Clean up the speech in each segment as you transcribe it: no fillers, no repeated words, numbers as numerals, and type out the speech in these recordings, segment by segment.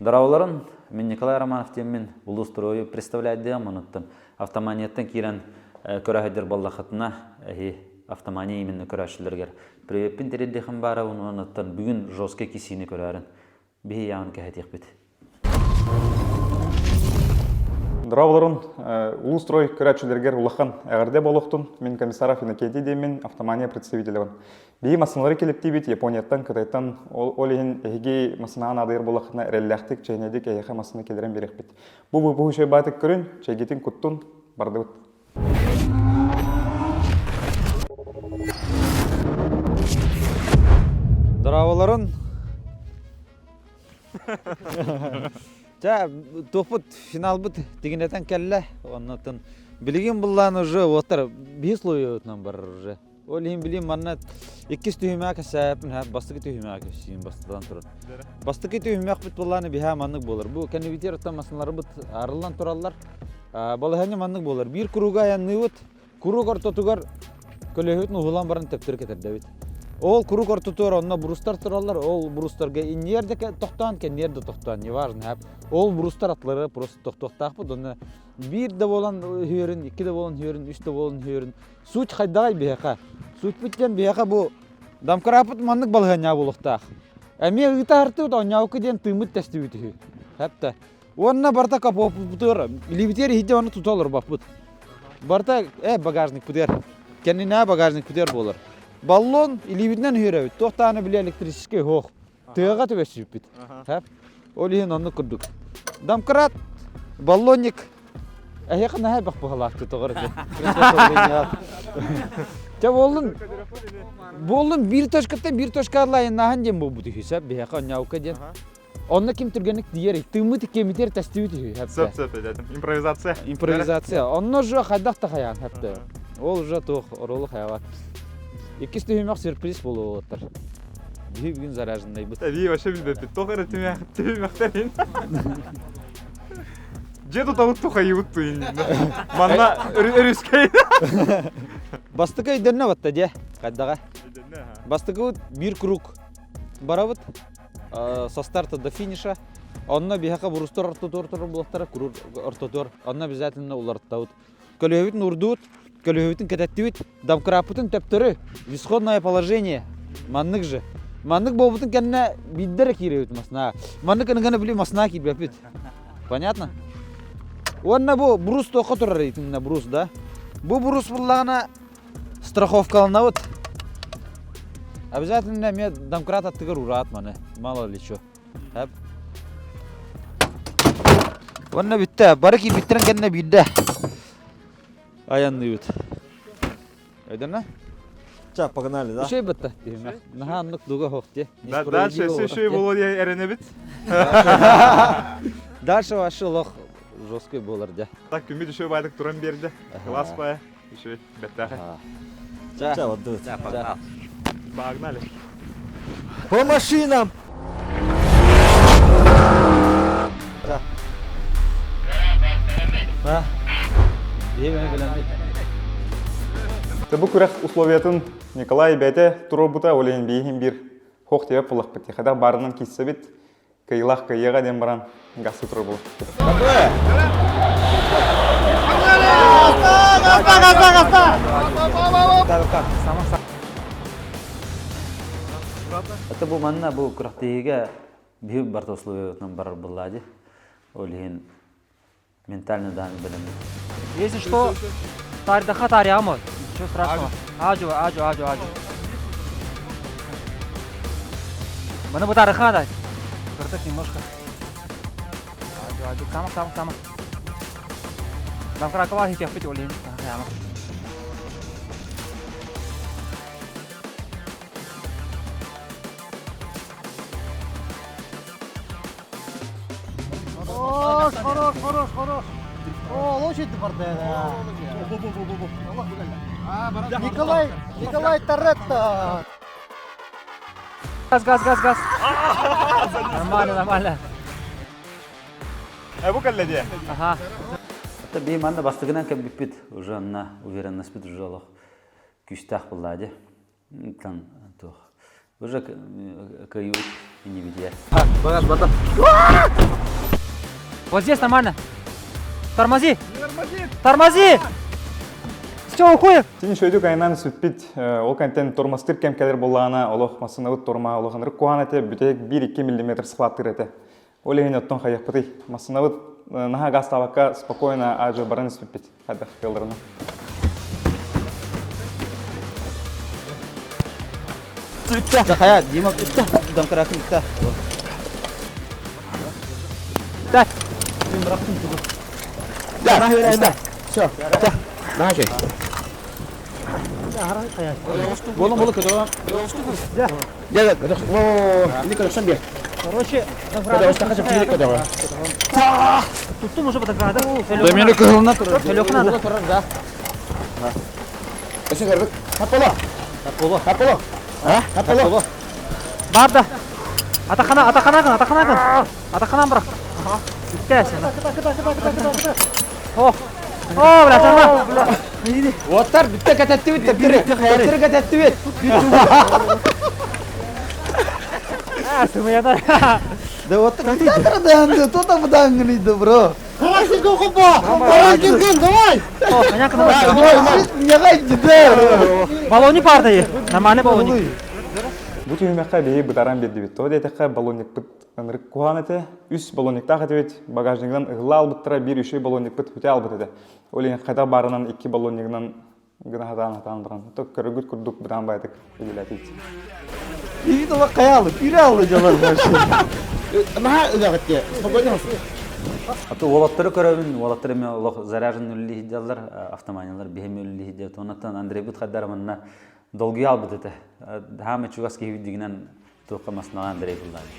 Дорооболорун, мин Николай Романов диэммин улуус представляет диэн онуттан автоманияттан киирэн көрө сылдьар буоллаххытына эһи автомания именно көрөөччүлэригэр приветпин тириэрдиэхим баара онуттан бүгүн жесткий кисиини көрөөрүн биһи яҕын кэһэтиэхпит. Дорооболорун, улуус-строй көрөөччүлэригэр улахан эҕэрдэ буолуохтун. Мин Комиссаров Иннокентий диэммин, автомания представителевин. Биһи массыыналары кэлэктиибит Японияттан, Кытайтан, ол иһин эһиги массыынаҕа наадыйар буоллаххытына эрэллээхтик, чэйнэдик эһиэхэ массыына киллэрэн биэриэхпит. Бу выпуһу үчүгэй баатык көрүн, чэйгитин куттун, бардыбыт. Дорооболорун. Чэ, туохпут финалбыт тигинэтэн кэллэ. Оннотон билигин буллаан уже уоттар биир слоебутунан барар уже. Ол иһин билим манна иккис түһүмэҕэ кэсээппин һэ бастакы түһүмэҕэ кэпсиим бастатан туран. Бастакы түһүмэхпит буллааны биһээ маннык буолар. Бу кэннибитигэр оттон массыыналарбыт арыллан тураллар. Балаһыанньа маннык буолар. Биир круга айанныыбыт. Курук ортотугар көлөһүбүтүн уһулан баран төптөрү кэтэрдэбит. Ол курук ортотугар онно брустар тураллар, ол брустарга инниэр да тохтоон, кэнниэр да тохтоон, неважно. Ол брустар атлары просто тохтуохтаахпыт. Онно биир да буолан үһүөрүн, икки да буолан үһүөрүн, үс да буолан үһүөрүн. Суть хайдаҕай биһиэхэ? Сутьпут диэн биһиэхэ бу дамкраппыт маннык балаһыанньа буолуохтаах. Эмиэ ыыта артыбыт оонньообукка диэн тыыммыт тэстибит үһү. Хэптэ. Уонна барыта капоппутугар, илиибитигэр иһирдьэ ону тута олорбоппут. Барыта багажникпытыгар, кэннинээҕи багажникпытыгар буолар. Баллон илиибитинэн үһүрэбит, туох даҕаны били электрическэй суох. Тыаҕа түбэспиппит. Ол иһин оннук курдук. Домкрат, баллонник эһиэхэ наһаа элбэх быһалаахтыы тоҕо эрэ Чэ буоллун, буоллун биир точкаттан биир точка айаннааһын диэн буолбут үһү сөп биһиэхэ онньообукка диэн. Онно ким түргэнник тиийэр, тыыммыт иккиэмитигэр тэстибит үһү. Сөп, сөп, этим. Импровизация. Импровизация. Онно уже хайдах да хайаан хэпте. Ол уже туох оруолу хайабат. Иккис түһүмэх сюрприз буолуоттар. Биһи бүгүн заряженныйбыт. Эбии вообще билбэппит. Туох эрэ түһүмэхтэрин. Дьиэ тутабыт тухайыбыт туйун. Манна өрүскэй. Бастакы өйдөннө батта дьэ. Хайдаҕа. Бастакыбыт биир круг барабыт. со старта до финиша. Онно биһиэхэ бурустар ортотуор турар буолуохтара, курур ортотуор. Онно обязательно уларыттабыт. Көлөһөбүтүн урдуут, көлөһөбүтүн кэтэттибит, домкраппытын төптөрү, исходное положение. Маннык же. Маннык буолбутун кэннэ биирдэ эрэ киирэбит маснаа. Маннык ыныганы били маснаа киирбэппит. Понятно? Уонна бу брус туохха турар итиннэ брус да? Бу брус буллаҕына Страховкаланабыт. Обязательно эмиэ домкрат аттыгар ураат маны. Мало ли что. Хэп. Уонна бүттэ. Бары киирбиттэрин кэннэ биирдэ айанныыбыт. Өйдөннө? Ча, погнали, да? Үчүгэй бытта. Наһаа оннук дуга суох дии. Дальше өссө үчүгэй буолуо диэн эрэнэбит. Дальше вообще олох жесткий буолар дьэ. Так күммүт үчүгэй баайдык туран биэрдэ. Класс баайа. Үчүгэй, бэртээхэй. Ча, вот Ча, Погнали. По машинам! Бу күрэх условиятын Николай бэйэтэ туруорбута, ол иһин бииһин биир хох тебе буллахпыт. Хайдах баарынан киирсэбит, Кыйылах кыйыаҕа диэн баран гасты турар буолбут. Это бу манна бу күрэхтэһиигэ биһи барыта условиятынан барар буоллаа дии. Ол иһин ментально даҕаны бэлэммит. Если что, тардаха тарьямо. Ничего страшного. Ажу, ажу, ажу, ажу. Маны бу тарыха да. Кыртык немножко. Ажу, ажу. Сама, сама, сама. Дамкракова хитяхпит олин. Хорош, хорош, хорош, хорош. О, очень барда. Николай, Николай Торетто. Газ, газ, газ, газ. Нормально, нормально. Э, бу кэллэ дии. Ага. Это би манна бастыгынан кэлбиппит уже анна уверенностьпит уже олох күүстээх буллаа дии. Там туох. Уже кыайыы. Иннибитигэр. Багаж бата. Вот здесь нормально. Тормози! Тормози! Все, уходим! Син үчүгэйдик айаннаан сүппүт, ол кэнтэн тормозтыыр кэм кэлэр буоллаҕына, олох массыынабыт тормоһа олох ынырык куһаҕан этэ, бүтэһик биир-икки миллиметр схваттыыр этэ. Ол иһин оттон хайыахпытый? Массыынабыт наһаа гаастаабакка спокойно аадьуо баран испиппит хайдах кыалларынан. Хайа, Дима, домкратын ытта. Так. Да, все. Наша. Болон болу көтө. Я, о, не короче, бер. Короче, Туттум уже подограда. Доминика кылына турар. Төлөкүн надо. Турар, да. Өсө көрдүк. Хаполо. Хаполо. Хаполо. А? Хаполо. Бар да. Атахана, атахана гын, атахана гын. Атаханан бырах. Үттәсен. О. О, бля, тама. Оттар бүтте кәтәтті бит, тәптірі. Тәптірі кәтәтті бит. А, сымыядар. Да вот так да, то там да, бро. Давай! О, понятно. Баллоник бар да Нормальный баллоник. Бу түһүмэххэ биһи бытаран биэрдибит. Тоҕо диэтэххэ баллонникпыт ынырык куһаҕан этэ. Үс баллонниктаах этибит. Багажнигынан ыһылла албыттара биир үчүгэй баллонникпыт бүтэ албыт этэ. Ол иһин хайдах баарынан икки баллоннигынан гына сатаан сатаан баран. То көрөргүт курдук бытаан баайдык үлэлээтибит. Иит ола каялы, пире алды жалар машина. Наһаа ыгаҕыт спокойно. А то уолаттары көрөбүн, уолаттар эми олох заряжен үллиһи дьаллар, автоманиялар биһими үллиһи диэт. Оннуттан Андрейбыт хайдар манна долгуйа албыт этэ. Хаама чугас киһи дигинэн туохха маснаҕа Андрей буллаабыт.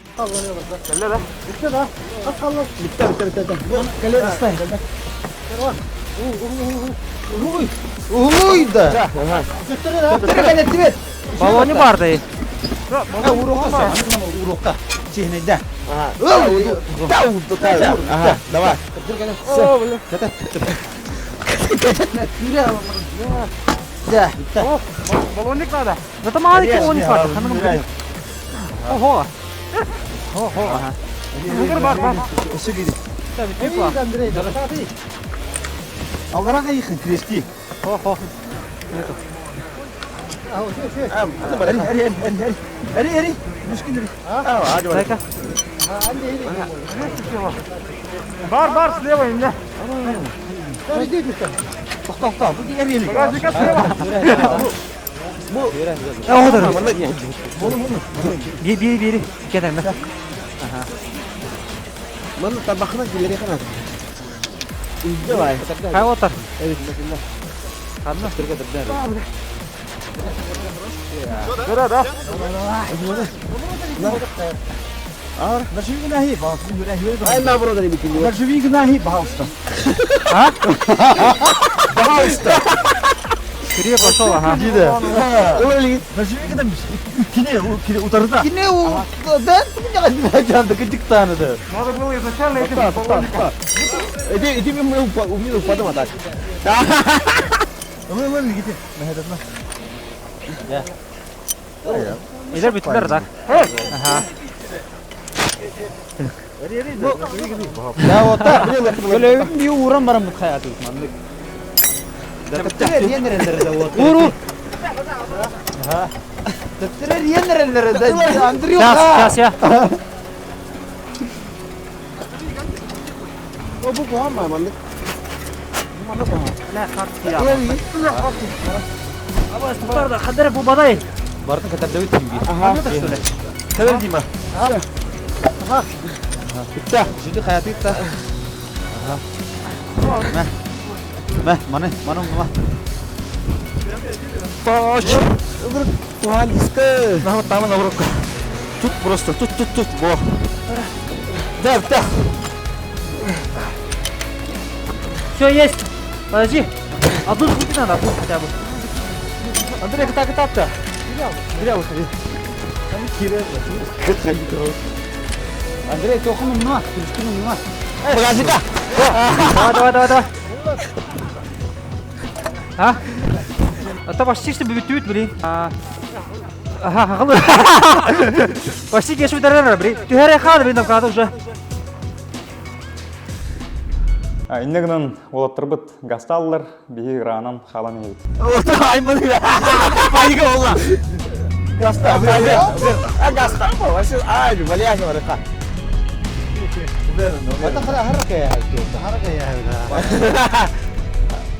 Уй да. Төптөрү кәтәтті бит. Баллоник бар да. Урокка, урокка. Чехнеде. Ага, давай. Да. Баллоник надо. Да там маленький баллоник бар. Ого. Ого, ага. Бар, бар. Андрей, давай. Алгара кайыхын крести. Ого. Эри, эри. Мушкин. А, Дай-ка. Бар, бар, слева меня. Тоқта, бұл эри. Багажника слева. Бери, бери, бери. Кетем, да. Маны табақына келері қанат. Давай. Хай отар. Ай, наоборот, они бикини. А? Пожалуйста. Кире пошел, ага. Кине у да, меня жанды кытыктаны да. Надо было изначально этим баллоником. Иди, иди, мы упадем, а так. Илер бүтүлөр да. Ага. Да вот так. Көлөбүн би уран барам бут хаяты маннык. Да төптөрө ренерелер да вот. Ур, ур. Төптөрө ренерелер да Андрюха. Сейчас, сейчас я. Ла, картки я. Абы, хадыр бу бадай. Бартын катарда өтүн би. Ага. Кәлер Дима. Жүдү хаяты та. Ага. Мә, маны, маны, маны. Нахуй там на уроку. Тут просто, тут, тут, тут, во. Да, да. Все есть. Подожди. Одну скрути надо, одну хотя бы. Андрей, так, так, так. Андрей, тохун умна, күлүшкүн умна. Багажника. Давай, давай, давай, давай. А? А то почти что бьют, блин. А. Почти кеш бүтэрэр бри. Түһэрэ хаал бин каата уже. Инне гынан уолаттарбыт гастааллар, биһи ыраанан хаалан иһэбит. Паника болла. Гаста, гаста. Ай, валяйся, валяйся.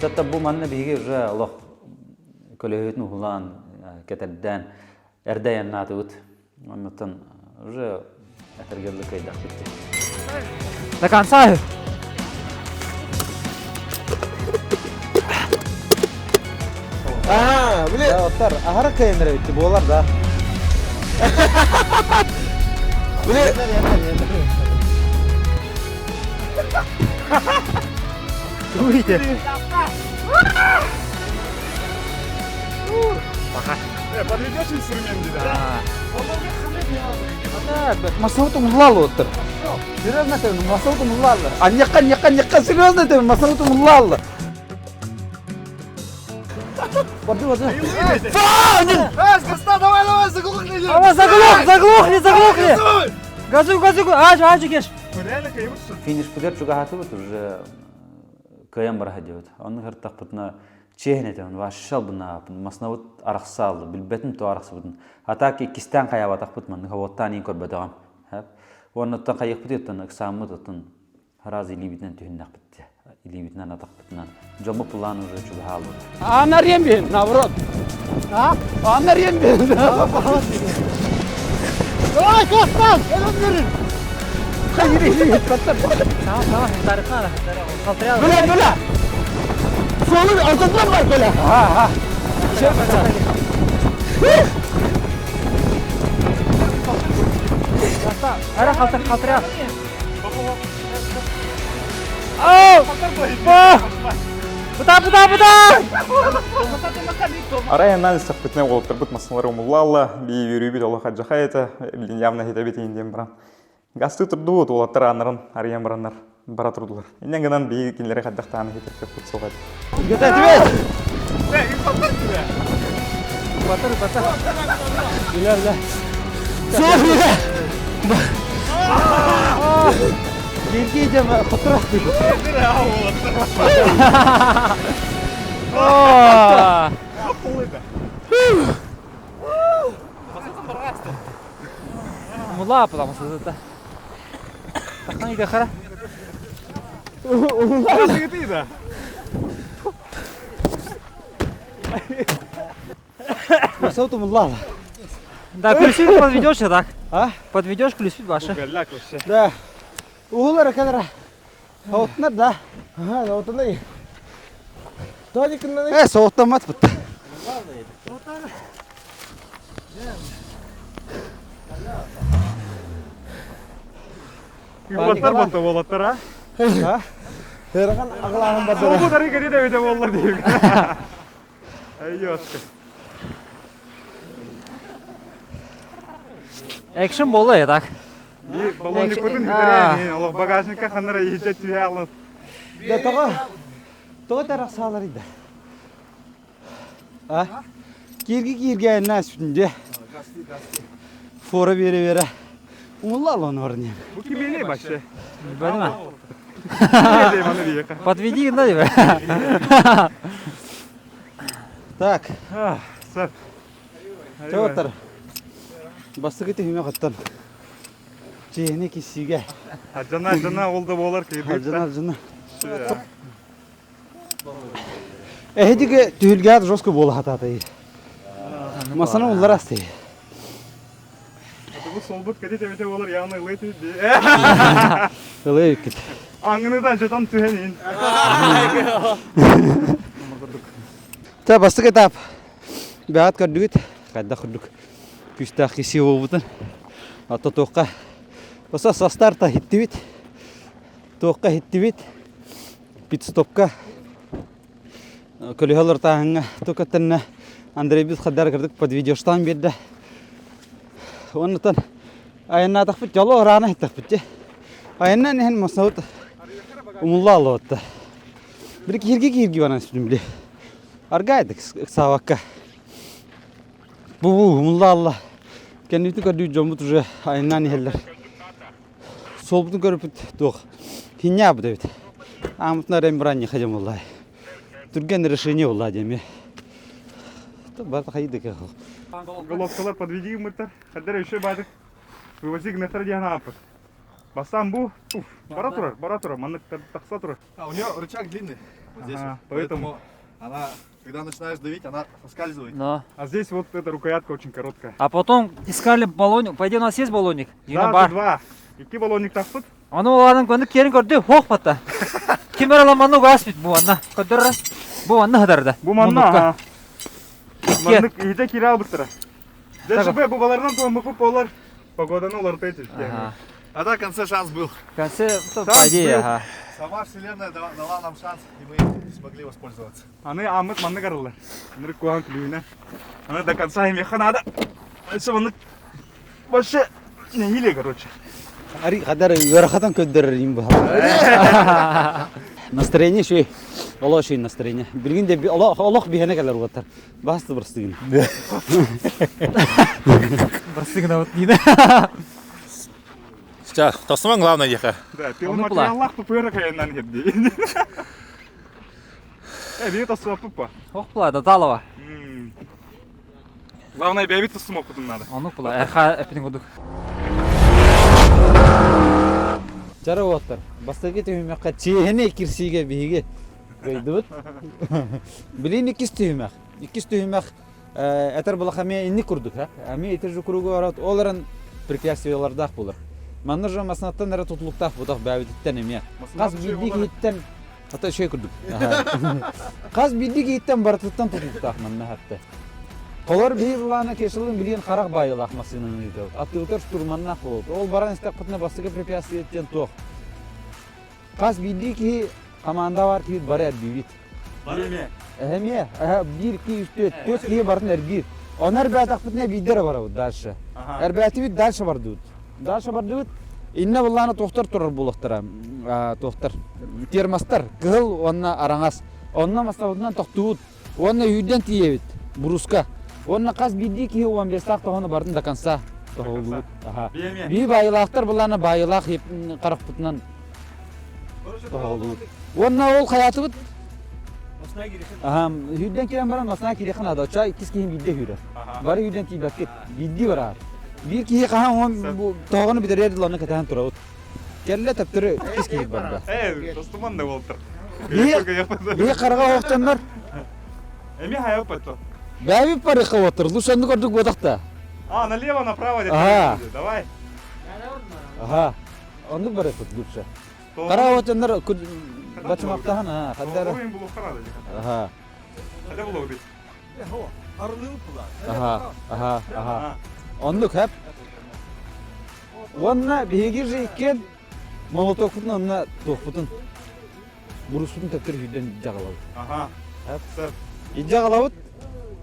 Чатта бу манна биһиги уже олох көлөһүтүн уһулаан кэтэрдээн эрдэ айаннаатыбыт. Оннуттан уже этэргэллик кыайдахпыт дии. До конца. Аа, били оттар аһара кыайан эрэ битти буолар да. Били Туйте. Подведешь инструмент, да? Масауты муллал оттар. Серьезно ты, масауты муллал. А нека, нека, нека, серьезно ты, масауты муллал. Барды, барды. Давай, давай, заглохни! Давай, заглох, заглохни, заглохни! Газуй, газуй, ажы, ажы кеш. Финиш путер чугаһатыбыт уже кыайан бара сылдьыбыт. Онно сырыттахпытына чиэһин этэ, вообще албыннаабыппын, маснабыт арахса билбэтим то арахсыбытын. А так иккистээн хайаабатахпыт маннык уоттаан иин көрбөтөҕүм. Уоннуттан хайыахпытый оттон ыксааммыт оттон араас илиибитинэн түһүннэхпит илиибитинэн атахпытынан дьоммут пулаан уже чугаһаалбыт. Анарьем бин, наоборот. А? Анарьем бин. Давай, Костан! Элем Бля, бля! Солun ortasına bak böyle. Ha ha. Ара халтыр халтыря. Ау! Быта, быта, быта! Арай анализ сахпытына уолаттарбыт массалары умуллаалла, бии үөрүүбүт олох адьаха этэ, билин явно хитэбит иин диэн баран. Гасты турдубут, уолаттар ааннарын арыйан бараннар бара турдулар. Иннен гынан бии кинилэри хайдахтааны хитэркэппит суох этэ. Батыр, батыр. Билэ, билэ. Кирги дем хотурах Мула потому что это. Тахтан иде хара. Масауты муллала. Да, кулисит подведешь так. А? Подведешь кулисит ваша. Да. Уğullara kadar. Soğuttular да. Ага, да вот она и. Тоник на Э, soğutlanmaz бытты. Уолаттар батта уолаттар, а? Ырахан аҕалааһын бардара. Суолбутары кэри да өтө буоллар диир. Айёска. Экшн болла я так. Баллонникпытын бүтэрэн, олох багажникка ханнара иһдьэ түһэ алын. Да тоҕо тоҕо тарахсаалар ида. А? Кирги кирги айна сүтүнде. Фора бере бере. Умуллал оны орне. Бу кимине башы? Бәдіме? Кимине Подведи, да, тебе. Так, Сөп. Чоотар. Бастыгы түһүмэ хаттан. Чиэни кисиге. Жана жана ол да болар кийбит. Жана жана. Эһидиге түһүлгэт жестко буола хатааты. Масана уллар асты. Бу солбут кэти тебете болар яғны ылый түйді. Ылай кит. Аңыныдан жатан түһенин. Та бастык этап. Бәат көрдүгүт. Кайда көрдүк. Күстәх киси болбутун. Ата тоққа. Оса состарта хиттибит. Тоққа хиттибит. Пит-стопка. Көлөһөлөр тааһыҥҥа тукаттанна Андрей бит хаддар кырдык подведештан берді. Оннутан айаннаатахпыт жолу ыраана хиттахпыт же. Айаннан иһэн маснабыт умулла аллыбатта. Бир киһирги киһирги баран сүтүм били. Аргайдык ыксаабакка. Бу бу умулла алла. Кэннибитин көрдүү дьоммут уже айаннаан иһэллэр. Суолбутун көрүппүт туох хинньаабыт эбит. Аамытын арайын баран ходим буллай. Түргэн решение булла диэми. Барта хайдык. Головкалар подведи мыттар. Хаддар еще бадык. Вывози гнетер диэн ааппыт. Бастаан бу, уф, бара турар, бара турар, маннык тахса турар. А у нее рычаг длинный. Вот здесь. Ага, вот. поэтому- Поэтому она, когда начинаешь давить, она соскальзывает. Но. А здесь вот эта рукоятка очень короткая. А потом искали баллонник. По идее, у нас есть баллонник? Да, бар. два. Икки баллонниктаахпыт. Ону улаанан көнүк киэрин көрдү, хоох батта. Ким эрэ ламанны угаас бит бу манна. Көрдөрөр. Бу манна хатарда. Бу манна, ага. Маннык иһитэ киирэ албыттара. Так. ДШБ бу баларынан туһаммыппыт буолар. Погоданы уларыта Ага. А так в конце шанс был. В конце, Шанс по идее, был. ага. Сама вселенная дала, дала нам шанс, и мы смогли воспользоваться. Аны ааммыт маннык арыллар. Ынырык куһаҕан күлүүнэ. Аны до конца имиэххэ наада. Өссө маннык вообще нэһиилэ короче. Ари хадар ыарахатан көрдөрөр им баһа. Настроение шүй. Олох шүй настроение. Билигин де олох олох биһэне кэлэр уоттар. Басты бырстыгын. Бырстыгына вот Нина. Сейчас, тосуман главное диэхэ. Да, Ону була. пиломатериаллаах пупыра кайаннан иһирди. Э, бии тосуаппыппа. Ох була, Таталова. Главное, бэйбит тосумаппытын надо. Ону була, эрха эппитин курдук. Чара уоттар. Бастакы түһүмэххэ чиэһинэй кирсиигэ биһиги кыайдыбыт. Билин иккис түһүмэх. Иккис түһүмэх этэр булаха эмиэ инник курдук. Эмиэ ити же кругу барат ол эрэн препятствиялардаах булар. Манна же маснаттан эрэ тутулуктаах бутах бэбититтэн эмиэ. Хас биирдии киһиттэн ата үчүгэй курдук. Хас биирдии киһиттэн барытыттан тутулуктаах манна хатта. Холор биһи былаана кешылын билиэн харах баайылаах массыынаны ыытабыт. Аттыбытар штурманнаах буолбут. Ол баран истэхпитинэ бастакы препятствиеттен туох. Хас биирдии киһи команда бар киһи бары эргийбит. Эмиэ. Биир, икки, үс, түөрт. Түөрт киһи барын эргиир. Ону эрбээтэхпитинэ биирдэ эрэ барабыт дальше. Эрбээтибит дальше бардыбыт. Дальше бардыбыт. Иннэ былаана туохтар турар буолуохтара. Туохтар. Термостар. Кыһыл уонна араҥас. Онно мастабытынан тохтуубут. Уонна үүрдэн тиийэбит. Буруска. Уонна хас биирдии киһи уон биэстээх тоһону барын до конца тоһоҕолуубут. Бии баайылаахтар былаана баайылаах харахпытынан тоһоҕолуубут. Уонна ол хайаатыбыт Сүүрдэн киирэн баран масына киириэххэ наада. Оччо иккис киһи биирдэ сүүрэр. Бары сүүрдэн тиийбэккит. Биирдии бараар. Биир киһи хаһан уон тоһоҕону бүтэрээр дылы онно кэтэһэн турабыт. Кэллэ төптөрү иккис киһи барда. Ээ, тостуман да буолтар. Биһи хараҕа оһохтоннор. Эми хайаппат. Бэйбит барыхха уоттар. Лучше оннук ордук буотах да. А, налево, направо. Ага. Давай. Ага. Оннук барыхпыт лучше. Хара оһохтоннор бачымактаһан, а, хаддара. Ага. Ага, ага, ага. Оннук хэп. Уонна биһиги же иккиэн молотокпутун онно туохпутун буруспутун төптөр сүүрдэн илдьэ аҕалабыт. Аха. Илдьэ аҕалабыт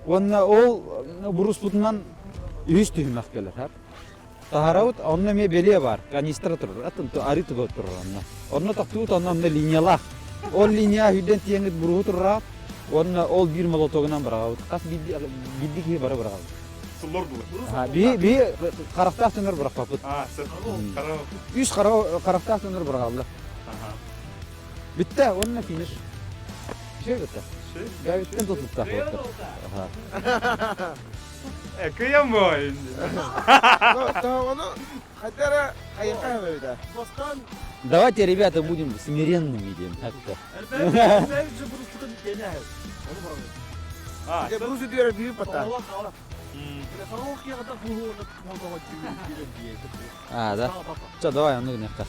уонна ол буруспутунан үһүс түһүмэх кэлэр. Таһарабыт, онно эмиэ бэлиэ баар, канистра турар, атын арыы туга турар онно. Онно тохтуут, онно онно линиялаах. Ол линия сүүрдэн тиийэҥҥит буруһу турраат, уонна ол биир молотогунан быраҕабыт. Хас биирдии киһи бары быраҕабыт. Суллор булар. Би би харахтаах дьоннор бырахпаппыт. А, Үс харахтаах дьоннор быраҕаллар. Бүттэ, уонна финиш. Все бүттэ. Гавиттен тутуктаах буолтар. Кыйам бой. Тоҕону хотя хайыха эбитэ. Давайте, ребята, будем смиренными, диэн хатта. Брусы диэри биир пата. А, да? Чё, давай, ону гынахха.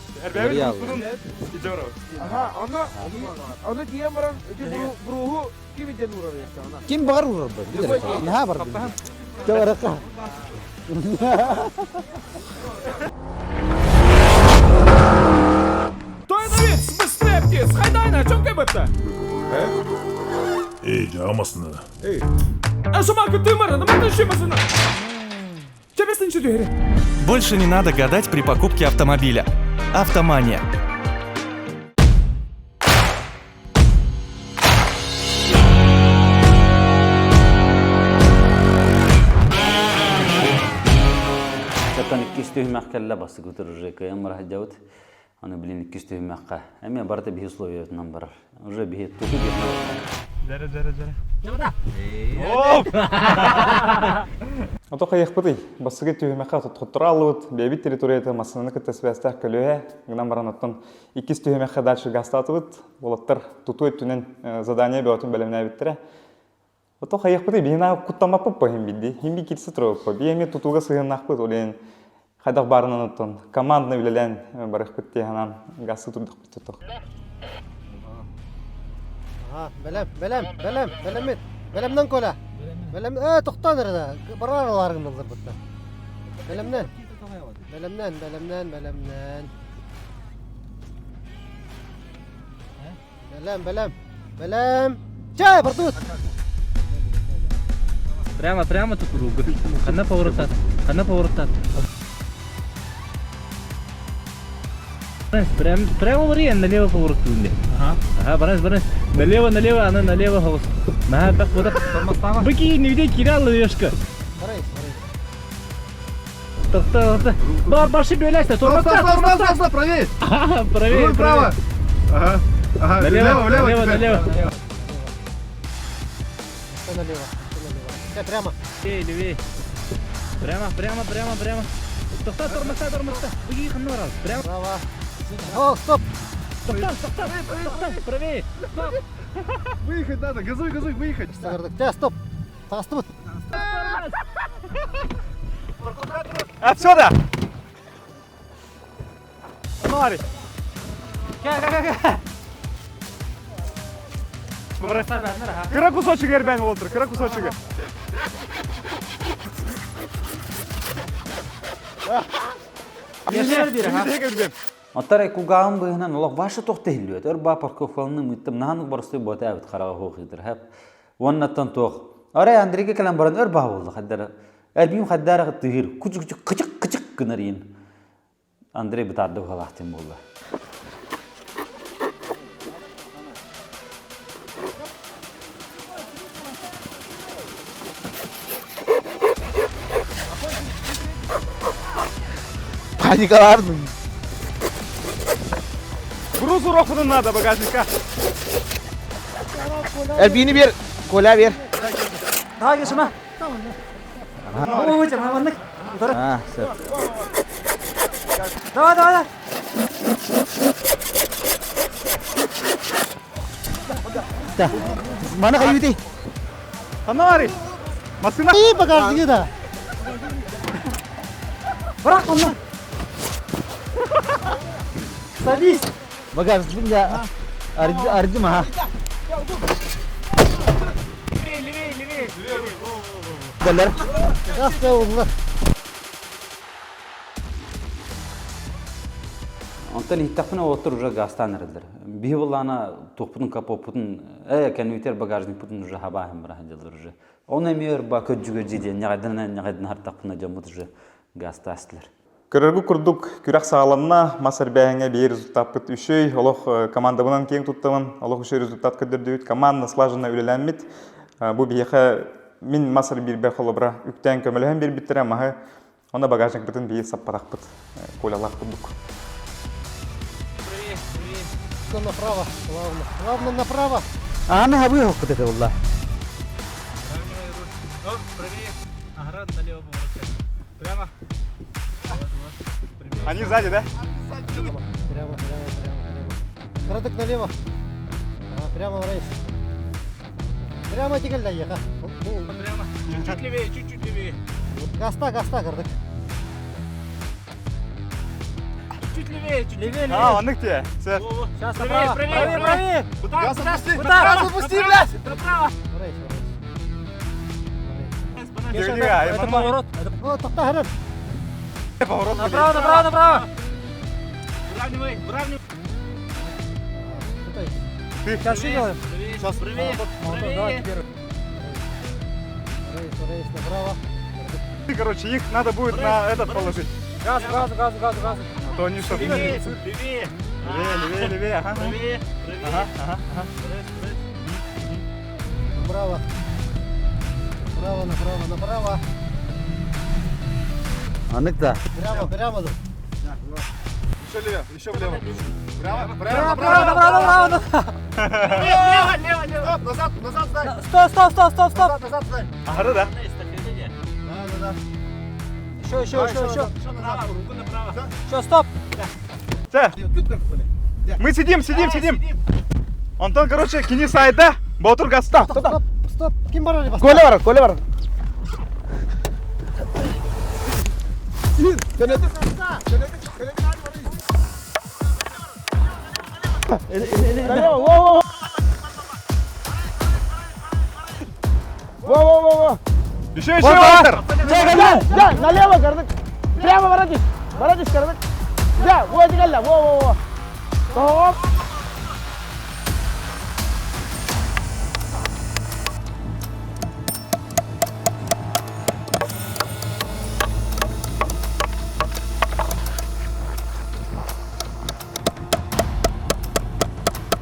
Аха, ону ону тиийэн баран ити бруһу ким итен урар Ким баҕар урар бар. Наһаа бар. Чэ, Эй, дьаамасына. Больше не надо гадать при покупке автомобиля. Автомания. Иккис түһүмэх кэллэ, бастакы уже кыайан бара сылдьабыт. Аны билин иккис түһүмэххэ эмиэ барыта биһи условиятынан барар. Уже биһи туту Дәрі, дәрі, дәрі. Ото хайыахпытый? Бастакы түһүмэххэ хотторо аллыбыт, бэйэбит территорията массыынаны кытта связьтаах көлүөһэ гынан баран оттон иккис түһүмэххэ дальше газтаатыбыт. Уолаттар тутуу өттүнэн задание бөҕөтүн бэлэмнээбиттэрэ. Ото хайыахпытый? Биһи наа куттаммаппыт по иһин бидди. Иһин би кирси туруоппа. Би эмиэ тутууга сыһыаннаахпыт, ол иһин хайдах баарынан оттон командно үлэлээн барыахпыт дии санаан газсы турдахпыт тутух. Ага, бэлэм, бэлэм, бэлэм, бэлэммит. Бэлэмнэн Коля. Бэлэм, э, тохтоон эрэ да. Барар алааргын ылларбытта. Бэлэмнэн. Бэлэмнэн, бэлэмнэн, бэлэмнэн. Бэлэм, бэлэм, бэлэм. Чэ, бардыбыт. Прямо, прямо тут круг. Ханна повороттат? Ханна повороттат? Прям, прямо вари, налево поворот тунде. Ага. Ага, барас, барас. Налево, налево, она налево голос. На, так, вот так. Быки, не види, киралла, лешка. Барайс, барайс. Тохто, тохто. Бар, баршы бөләстә, Стоп, стоп, стоп, стоп, стоп, стоп, правее! Правее, Руль право! Ага, ага, Налево, влево, влево, налево, теперь. налево. Все налево, все налево. Все, прямо. Левее, левее. Прямо, прямо, прямо, прямо. Тохта, тормоза, тормоза. Быги, ханна барабыз. Прямо. Право. О, стоп. Тохта, тохта, тохта, правее. Стоп. Выехать надо, газуй, газуй, выехать. Те, стоп. Тастыбыт. Отсюда! Смотри. Кыра кусочек эрбэн олтур, кыра кусочек. Оттар кугаҕым быыһынан олох ваша туох да иһиллибэт. Өр баа парковкаланным ыыттым. Наһанык боростуой буота эбит хараҕа суох ыытар. Хэп. Уоннаттан туох. Арай Андрейга кэлэн баран өр баа буолла хайдара. Эрбиим хайдара тыһыр. Кучук кычык кычык гынар иин. Андрей бытаарды быһалаахтын буолла. Паникалардым. Груз урокуну надо багажника. Эрбиини бер, Коля бер. Давай, Гешима. А, все. Давай, давай, давай. Маны каюти. Анарий! Машина! И багажники да. Бырах онно. Садись. Багажник я ардым ага. Далер. Газ олла. Онтон иһиттэхпинэ уолаттар уже газтаан эрэллэр. Биһи буоллаҕына туохпутун капоппутун ээ кэннибитигэр багажникпытын уже хабааһын бара сылдьаллар уже. Ону эмиэ өр ба көрдьүгэрдьи диэн ньаҕайдан ньаҕайдан хартахпына дьоммут уже газтаастылар. Көрөргү курдук күрэх саҕаланна, мас эрбээһиҥҥэ биир результаппыт үчүгэй, олох командабынан киэҥ туттабын, олох үчүгэй результат көрдөрдүбүт, команда слаженно үлэлээммит. Бу биһиэхэ мин мас эрбиирбэр холобура үктээн көмөлөһөн биэрбиттэрэ маһы, онно багажникпытын биир саппатахпыт, Колялаах курдук. Все направо, плавно. Плавно направо. Аны хабы хоккут это булла. Они сзади, да? Прямо, прямо, прямо, прямо. Краток налево. А, прямо в рейс. Прямо тигель ехал. Прямо. Чуть-чуть левее, чуть-чуть левее. Гаста, гаста, кырдык. Чуть левее, чуть левее. А, он где? Все. Сейчас направо. Правее, правее. Газ отпусти! Куда? Газ отпусти, блядь! Направо. В рейс, в рейс. Это поворот. О, тохта хәрәп. Поворот. Направо, направо, направо. Выравнивай, выравнивай. Сейчас что делаем? Сейчас правее, правее. Рейс, рейс, направо. Короче, их надо будет на этот положить. Газ, газ, газ, газ, газ. А то они что Левее, левее, Левее, левее, левее, ага. правее, правее. Ага, ага, ага. Направо. Направо, направо, направо. Анык да. Прямо, прямо. Еще лево, еще влево. Прямо, Право, прямо, право, право, право. Лево, лево, лево. Стоп, назад, назад, сдай. Стоп, стоп, стоп, стоп, стоп. Назад, назад, сдай. Ары да. Да, да, да. Еще, еще, еще, еще. Еще назад. Руку направо. Еще, стоп. Чэ. Мы сидим, сидим, сидим. Онтон, короче, кини сайда, Ботур гаста. Стоп, стоп, стоп. Ким бар Коля бар, Коля бар. Во-во-во-во. Еще, еще, Ботур. Да, налево, гордык. Прямо воротись. Воротись, гордык. Да, вот, во-во-во. Стоп.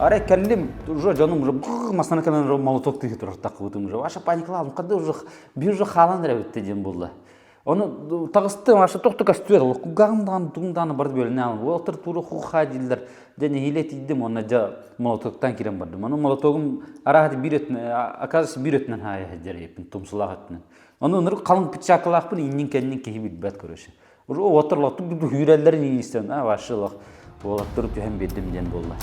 Арай кэллим, уже дьонум уже массыына кэлэн уже молоток тыһы турар таххыбытым уже. Ваша паникалаабым, хады уже биир уже хаалан эрэ эбит диэн буолла. Ону таҕыстым, аша тохту көстүөр, кугаҕым даҕаны тугум даҕаны барды бөлүнэ аалым. Уолаттар тура ху-ха дииллэр. Дьэ нэһиилэ тиийдим, уонна дьэ молотоктан киирэн бардым. Ону молотогум арааһа биир өттүнэн, оказывается биир өттүнэн хаайа сылдьар эбиппин, тумсулаах өттүнэн. Ону ынырык халыҥ пиджакалаахпын, иннин-кэннин киһи билбэт короче. Уже уолаттар лоттук үүрэллэрин истэн, а вообще лох уолаттары түһэн биэрдим диэн буолла.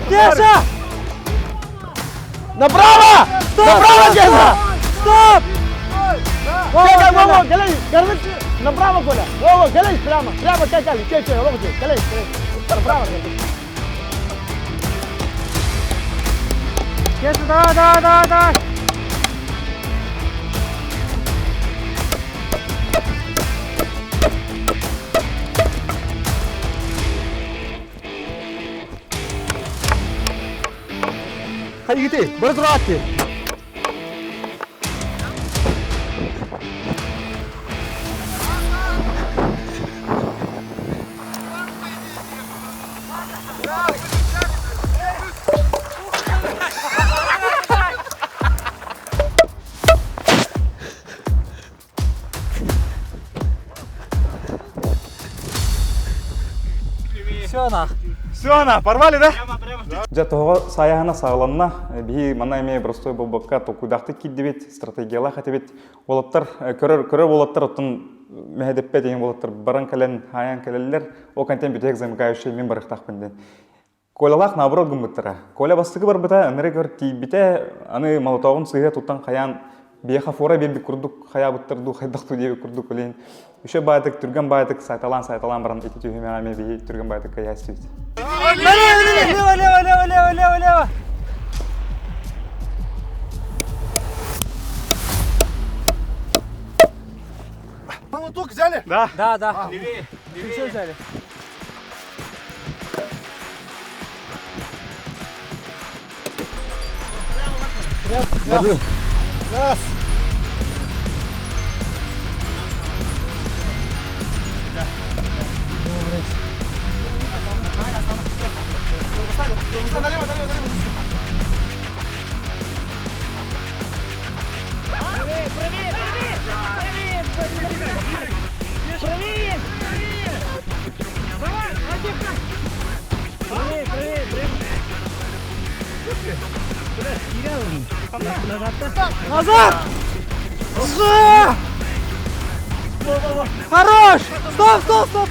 Кеша! Направо! Стоп! Направо, Кеша! Стоп! Во, во, во, келей, короче, направо, Коля. Во, во, келей, прямо, прямо, келей, келей, келей, келей, келей, направо, келей. Кеша, давай, давай, давай, давай. Хайгити, бары тураатты. Все нах. Все, на, порвали, да? Дьэ, тоҕо сайаһына саҕаланна. Биһи манна эмиэ простой буолбакка толкуйдаахтык киирдибит, стратегиялаах этибит. Уолаттар, көрөр, көрөр уолаттар оттон мэһэдэппэ деген уолаттар баран кэлэн, хаайан кэлэллэр. Ол контент бүтэһик замыкающий мин барыахтаахпын диэн. Колялаах наоборот гыммыттара. Коля бастакы барбыта, ынырык өр тиийбитэ, аны молотоҕун сыыһа туттан хайаан биэхэ фора биэрбит курдук хайаабыттар дуу, хайдах дуу диэбит курдук билин. Үчө баайтык, түргэн баайтык, сайталаан-сайталаан баран ити түһүмэҕэ эмиэ биһи түргэн баайтыкка иһээстибит. Лево, лево, лево, лево, лево, лево. Молоток взяли? Да. Да, да. Левее, левее. Все взяли. Раз. Налево, налево, налево. Назад! Хорош! Стоп, стоп, стоп!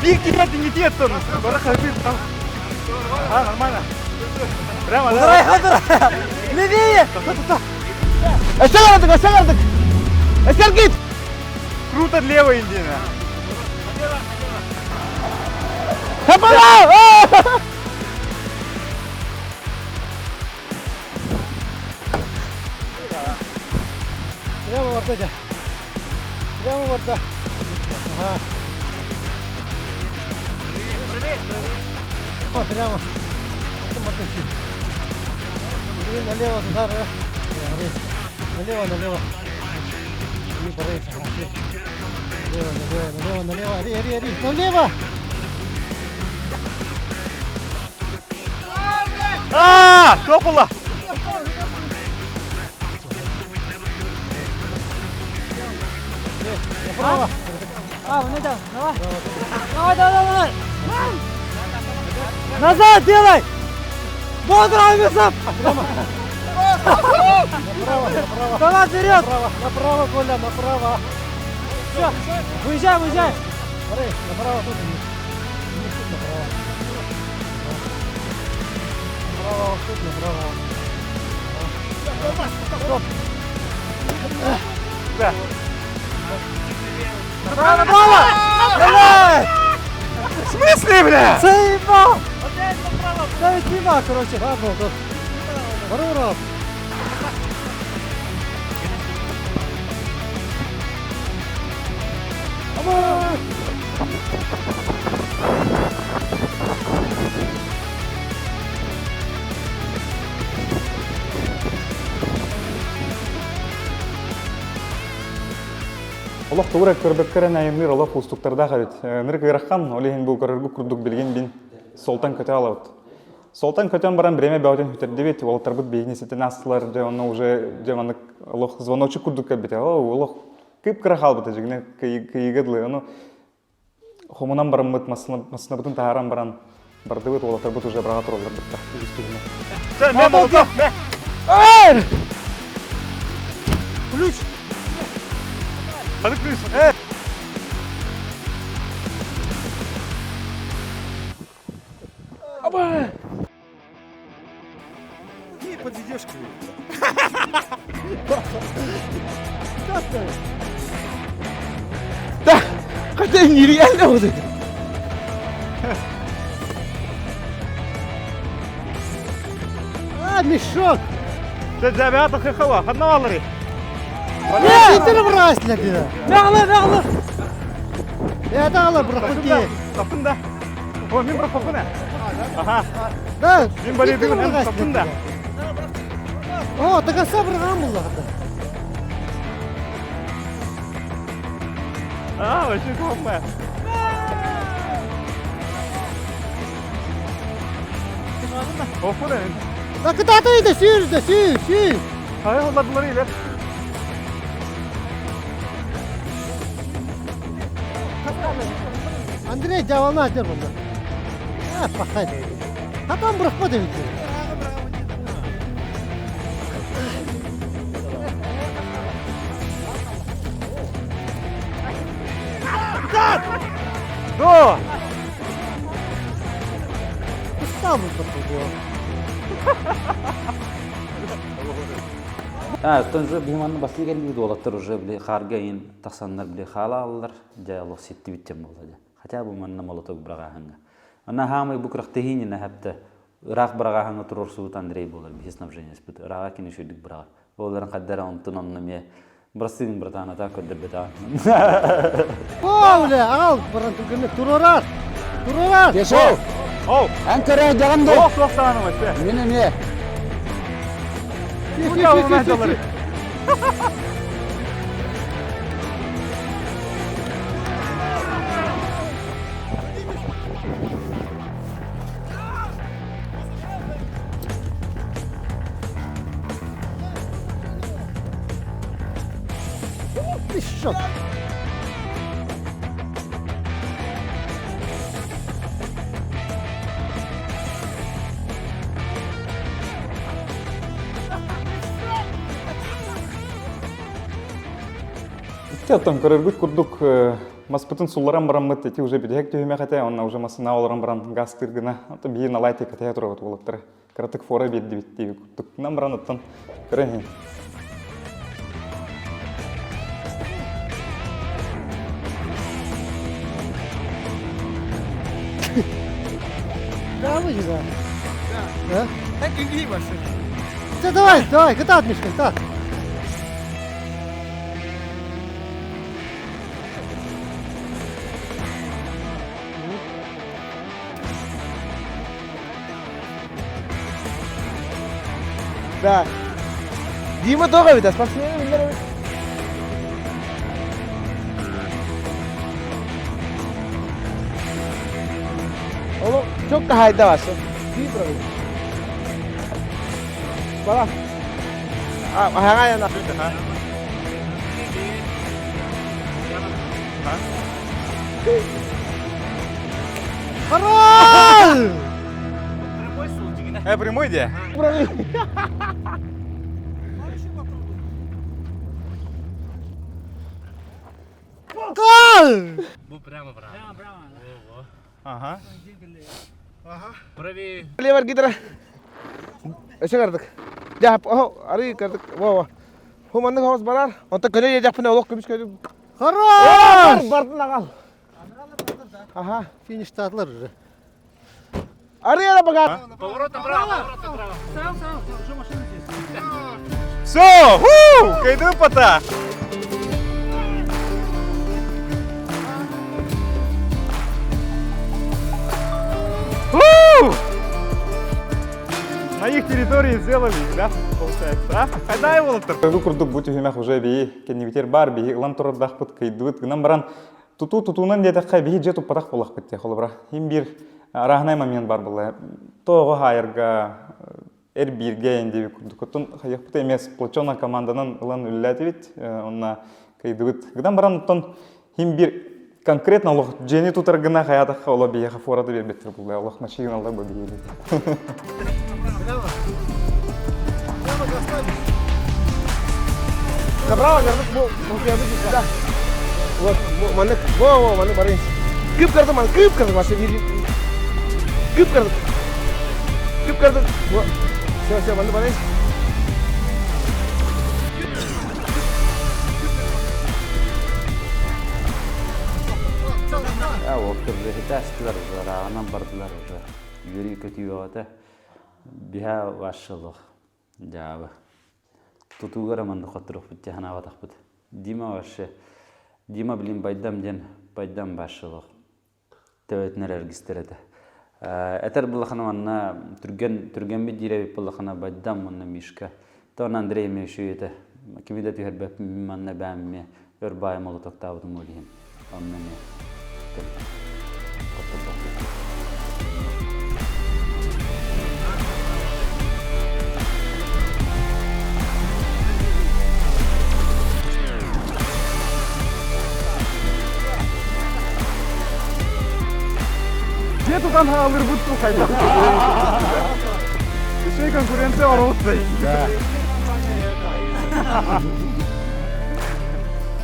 Биир киһи тиҥитиэттэн, бары хабыр там. А, нормально. Прямо, да? Давай, Левее! Өссө ардык, өссө ардык. Өссө кит. Круто лево Индина. Хапала! Прямо барда дьэ. Прямо барда. Ага. О, прямо. И налево туда, да. Налево, налево. И Налево, налево, налево, налево. Ари, ари, ари. Налево! А, топала! Направо. А, вон это, давай. Давай, давай, давай. Назад делай! Бодро, Амисов! Направо, направо. Давай вперед! Направо, направо, Коля, направо. Все, выезжай, выезжай. Смотри, направо тут. Не тут направо. Направо, тут направо. Стоп. Да. Направо, направо! Давай! В смысле, бля? Заебал! Да ведь нема, короче. Ладно, тут. Баруров. Олох тугура көрбөккөрөн айымныыр олох уустуктардаах эбит. Ынырык ыарахан, ол иһин бу көрөргө курдук билигин бин солтан көтө алабыт. Солтан көтөн баран бириэмэ бөҕөтүн бүтэрдибит, уолаттарбыт биһигини ситэн аастылар, дьэ онно уже дьэ маннык олох звоночек курдук кэлбитэ. Оо, олох кып-кыра хаалбыта дьиҥинэ кыйыга дылы. Ону хомунан бараммыт, массыынабытын таһааран баран бардыбыт, уолаттарбыт уже быраҕа тураллар бытта. Үгүс түһүнэ. Мэ молоток, мэ! Ключ! Hadi ключ! Э! Аба! Не подведешь к нему. Да, хотя нереально вот это. А, мешок! Нет! Ты брась для тебя! Мягла, мягла! Я дала, брахути! Таптың да. О, мен бірақ қорқын Аха. Да, Мен болейдігін, мен таптың да. О, до конца брагам была. А, вообще классно. Оф, Да куда ты да сür, да сür, сür. Hayır, onlar bunları iler. Андрей дьяволна дер бұнда. А, пахай. Хатан бұрықпа деп До! Устал бұл А, оттон уже биһиманны бастыы кэлбит уолаттар уже били хаарга иин тахсаннар били хаала аллар дьэ олох ситтибит диэн буолла дьэ. Хотя бы манна молоток быраҕааһыҥҥа. Ана хаамай бу күрэхтэһиининэ хэптэ ыраах быраҕааһыҥҥа туруорсубут Андрей буолар биһи снабженецпит. Ырааҕа кини үчүгдүк быраҕар. Оларын хаддара онтун онно эмиэ бырастыыгын братаната көрдөрбөтөҕө. О, бля, ағал, баран түргенлік, турорар, турорар. Кешов! Оу! Эн көрө дьаҕан дуу? Ох, суох саҕаным өссө. Мин эмиэ. Сүй, сүй, сүй, сүй, сүй. Мешок. Икки оттон көрөргүт курдук маспытын сулларан бараммыт ити уже бүтэһик түһүмэх этэ, онно уже массына олорон баран газ тыыргына, ото биир налайты кэтэһэ турабыт уолаттары. Кыратык фора биэрдибит диэби курдук. Нам баран оттон көрөн иһин. Да, вы да. Да? Да давай, давай, катат, Мишка, катат. Да. Дима тоҕо эбит, спортсмен биллэр эбит. Олох çok kahayda var. Bir bırakın. Bana. Аһаҕа yana. Хорош! Прямой де? Бу прямо прямо. Прямо прямо. Ага. Правее. Левер гидра. Өсө кардык. Дьэ, арый кардык. Во, во. Ху маннык хос барар. Онто көнө дьахпына олох көмүс көдүм. Хорош! Бардын аҕал. Ага. Фиништаатылар уже. Арый эрэ бага. Поворот направо, поворот направо. Сам, сам, уже машина здесь. Все! Ху! Кайды пата! Ху! На их территории сделали, да, получается, а? Хайдай болуптар. Бу курдук бу түһүмэх уже биһи кэннибитер бар, биһи ылан турардахпыт, кыйдыбыт гынан баран тутуу тутуунан диэтэххэ биһи дьэ туппатах буоллахпыт дии холобура. Им биир арааһынай момент бар буолла. Тоҕо хаайарга эр бииргэ диэбит курдук. Оттон хайыахпыт эмиэ сплоченная команданан ылан үлэлээтибит, онно кыйдыбыт. Гынан баран оттон хим биир конкретно олох дьиэни тутар гына хайаатахха оло биһиэхэ фораты биэрбэттэр булла олох машиналар бу биһиэли. Направо, да. Вот, маннык, во, во, маннык барайын. Кып кырды, ман, кып кырды, вообще бир. Кып кырды. Кып кырды. Во. Все, все, маннык барайын. Ол ырааҕынан бардылар уже. Үөрүү көтүү бөҕөтө. Биһа вашшылық. Дьаабы. Тутуугара манна хотторохпут санаабатахпыт. Дима вообще Дима блин байдам диэн байдам башшылық. Төбөтүнэр эргистер этэ. Этэр буллахана манна түргэн түргэнбит диир эбит буллахана байдам уонна Мишка. Тон Андрей эмиэ үчүгэй этэ. Кими да түһэрбэппин манна бэм эмиэ өр баай молотоктаабытым ол иһин. Онно эмиэ хотторбоппут. Дьиэ тутан хаалырбыт ту хайдах. Еще и конкуренция оробуттай.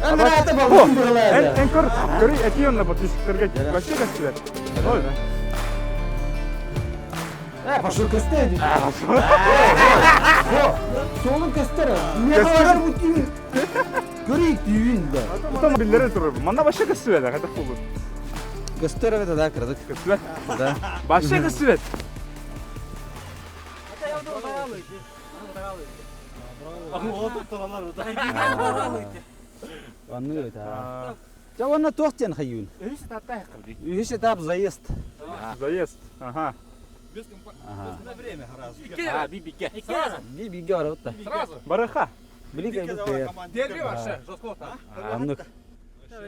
Эн көр, көрүй этии онно подписчиктарга вообще көстүбэт. Ой. Э, пошел көстө. Суолун көстөр. Меха бу түүн. Көрейік түүн да. Там биллерин турар. Манна вообще көстүбэт, хайдах буолбут. Көстөр эбит да кырдык. Көстүбэт. Да. Вообще көстүбэт. Анны это. Ча уонна туох диэн хайыын? Үһүс этап заезд. Заезд. Ага. А, бибике. Би биге барабыт да. Барыха. Билик Аннык.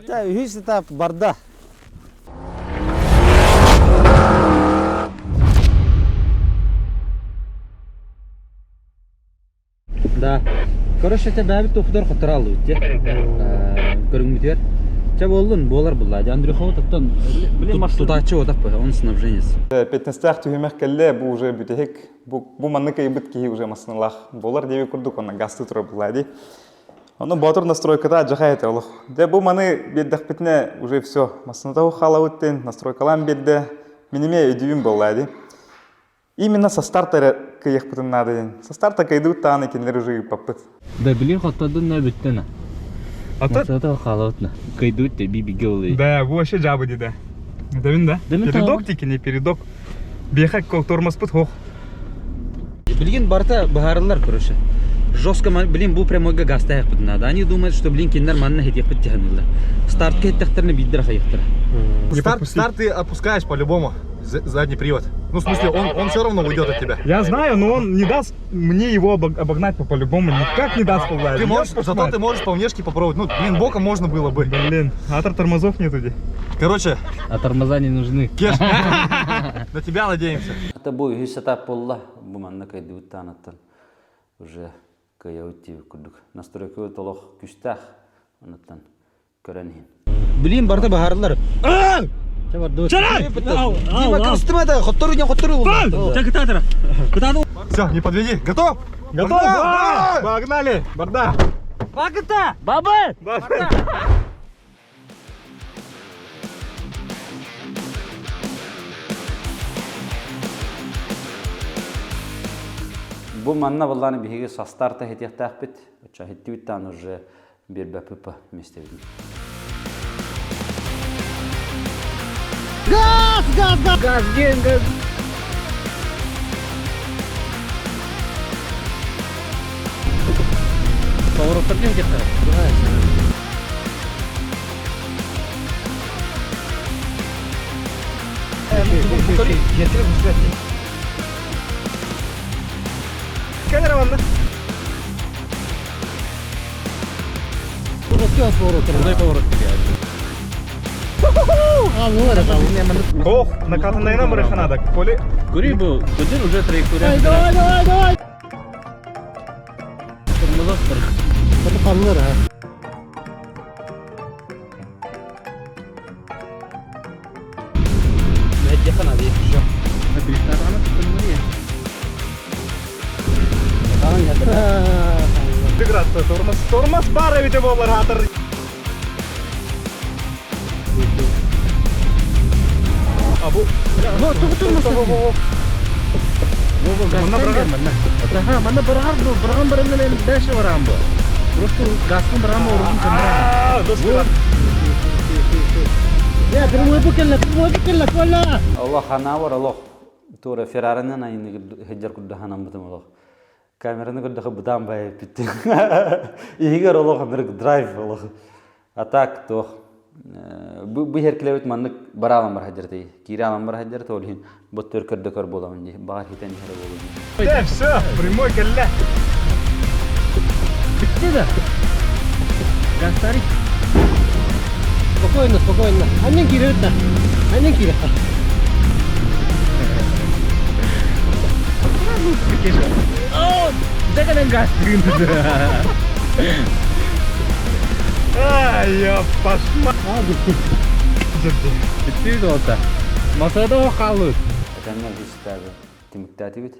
Та үһүс этап барда. Да. Короче, это бәбит тухтар хотаралы үтте. Көрүңмүтер. Ча болдун, болар булла. Андрюхова тоттон тутаачы отак бу, он снабженец. Пятнадцатых түһүмэх кэллэ, бу уже бүтэһик, бу, бу маннык ыйбыт киһи уже массыналаах болар диэби курдук, онно газты турар булла дии. Ону Боотур настройката адьаха этэ олох. Дьэ бу маны биэрдэхпитинэ уже все, массыната хаалабыт диэн настройкалаан биэрдэ, мин эмиэ өйдүүбүн буолла дии. Именно со старта эрэ кыайыахпытын наада диэн. Со старта кыайдыбыт даҕаны кинилэр уже ыыппаппыт. Да били хоттордун на бүттэн. Масата хаалабытна. Кыйдыбыт де би биге олый. Да, бу вообще жабы диде. Этэбин да? Да мен Передок дикини, передок. Биэхэ тормозпут хох. Билигин барыта быһаарыллар короче. Жестко, блин, бу прямойга газтаһыахпыт надо. Они думают, что, блин, кинилэр манна хитиэхпит тиһаныллар. Стартка хиттэхтэринэ биирдэр хайыхтара. Старт, старт ты опускаешь по-любому, задний привод. Ну, в смысле, он все равно уйдет от тебя. Я знаю, но он не даст мне его обогнать по-любому, никак не даст погнать. Ты можешь, зато ты можешь по внешке попробовать. Ну, блин, боком можно было бы. Блин, а тормозов нету где. Короче. А тормоза не нужны. Кеш, на тебя надеемся. Это бу үһүс этап буолла. Бу манна кайдыбыт таанаттан уже кыайабыт диэбит курдук. Настройкабыт олох күстээх. Онуттан көрөн иһин. Блин, барда баһарылар. Дима, кырыстыма да, хоттору не хоттору. Все, не подведи. Готов? Готов? Погнали! Барда! Багыта! Бабы! Бу манна былланы биһиги састарта хитиэхтээхпит. Оччо хиттибит таан уже биэрбэппит миэстэбитин. Газ, газ, газ! Газ, ген, газ. Повороттар кем кетті? Камера манна. Ох, накатанайна барыханада. Коли Көрей бұл, көден уже траектория. Давай, давай, давай! Тормоза тұр. Bunu kalır ha. Деградация тормоз. Тормоз бары бите болар хатыр. А бу Манна Аха, манна барар бу, барган барандан эми дальше барам бу. Просто газтын барган ордун А, дос Ya прямой букелла, прямой букелла, кола! Олох ханаабар олох тура Феррарынан айны хеджер курда ханаммытым олох. Камераны көрдөхө бытаан бай эппит. Иһигэр олох ынырык драйв олох. А так туох бу бу иһэр маннык бараалан бар хадьартай. Киирэ алан бар хадьарта ол иһин боттор көрдө көр буоламын дии. Баҕар хитэн иһэрэ буолуо дии. Да, все, прямой кэллэ. Битте да. Газтары. Спокойно, спокойно. Аннен киирэ да. Аннен киирэ. Даган газ Ай, я пошма. Битти да. Масада қалып. Этэннэр бистээби түмүктээтибит.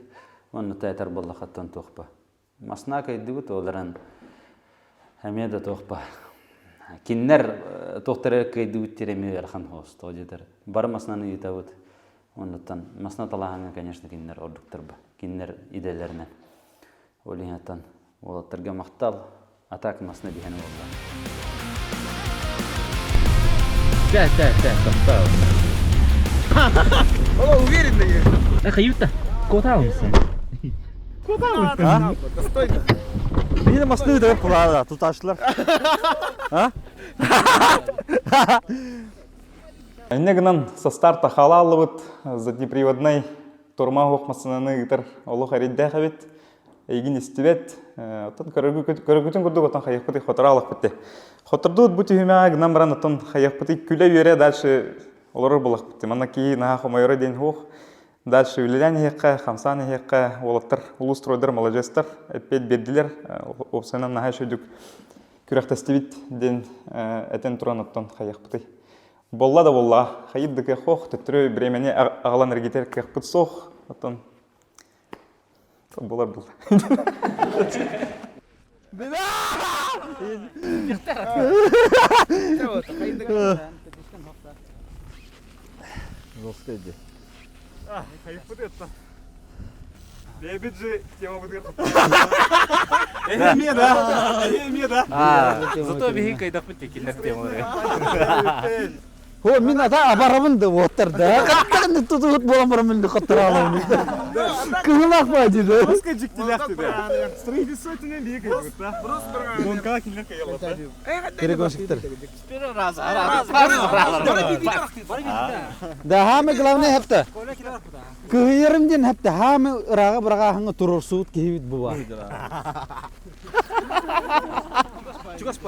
Онно таятар буоллахаттан туохпа. Масна кайдыбыт оларан эмиэ да туохпа. Киннер туохтары кайдыбыт тиреме ыарахан хоос тоҕо диэтэр. Бары маснаны ыытабыт. Оннуттан масна талааһыҥҥа, конечно, кинилэр ордуктар ба. Кинилэр идэлэринэн. Ол иһин уолаттарга махтал. А так масна биһэн буолла. Да, да, да, тоқтау. О, уверенно едет. Эх, Юта, куда он Достойно. Биһиги масны ыытар кулаада тутаачылар. А? Инньэ гынан со старта халаалыбыт заднеприводной турма суох массыынаны ыытар олох эрэйдээх эбит. Эйигин истибэт. Оттон көрөргүтүн курдук оттон хайыахпытый хотороолохпут дии. Хотордуут бу түһүмэҕэ гынан баран оттон хайыахпытый күлэ-үөрэ дальше олорор буолахпыт. Манна киһи наһаа хомойоро диэн суох. Дальше үлэлээн иһиэххэ, хамсаан иһиэххэ, уолаттар улуус стройдар маладьыастар, эппиэт биэрдилэр. Уопсайынан наһаа үчүгдүк күрэхтэстибит диэн этэн туран оттон хайыахпытый. Буолла да буоллаҕа, хайыт да кыах суох, төттөрү бириэмэни аҕалан эргитэр кыахпыт суох. Оттон буолар буолла. Хайыппыт это. Бэйбит же тема будет. Эми да, эми да. Зато биһи кайдахпыт текилер темалары. О, мин ата абарабын да уоттар да. Хаттан тутугут буолан баран мин хоттораалабын. Кыһылаах баа диде. Просто дьиктилээх да. Строительство өттүнэн биир кыйбыт да. Гонкаға кинилер кыйаллар. Перегонщиктар. Да, хаамы главное хепте. Кыһыйарым диэн хепте хаамы ырааҕа быраҕааһыҥҥа туруорсубут киһибит бу баар. Чугас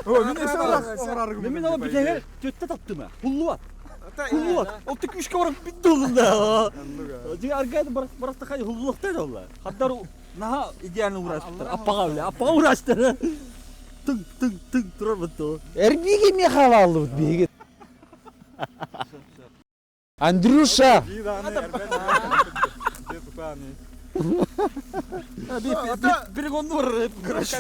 Мен ала бүтәгер төттө таптым. Хуллуат. Хуллуат. Ол түкүшкө барып битти олунда. Жи аргайды баракта хай хуллуактай да олла. Хаттар наха идеально урашыптар. Аппага биле, аппага урашыптар. Тың тың тың турар бутты. Эрбиги мехала аллыбыт биһиги. Андрюша! Перегоннур, короче.